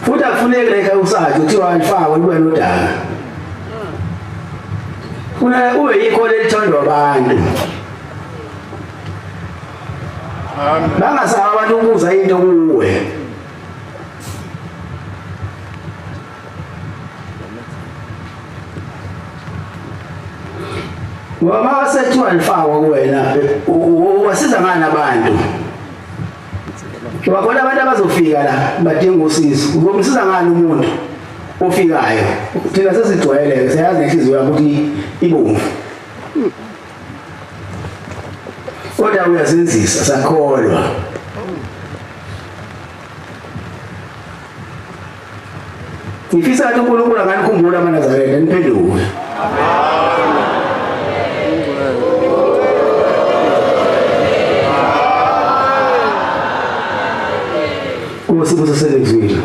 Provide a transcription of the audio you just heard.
Futhi akufuneki la ekhaya usazi kuthiwa alifakwe kube nodaka. Funa ube yikho lelithandwa abantu. Amen. Bangasaba abantu ukubuza into kuwe. Ngoba masethiwa lifakwa kuwena uwasiza ngani abantu? Ngoba khona abantu abazofika la badinga usizo. Uzomsiza ngani umuntu ofikayo? Thina sesigcwele siyazi nenhliziyo yakho ukuthi ibomvu. Kodwa uyazenzisa sakholwa. Ngifisa ukuthi uNkulunkulu anganikhumbula amaNazaretha niphenduke. Nkosi busisele izwile.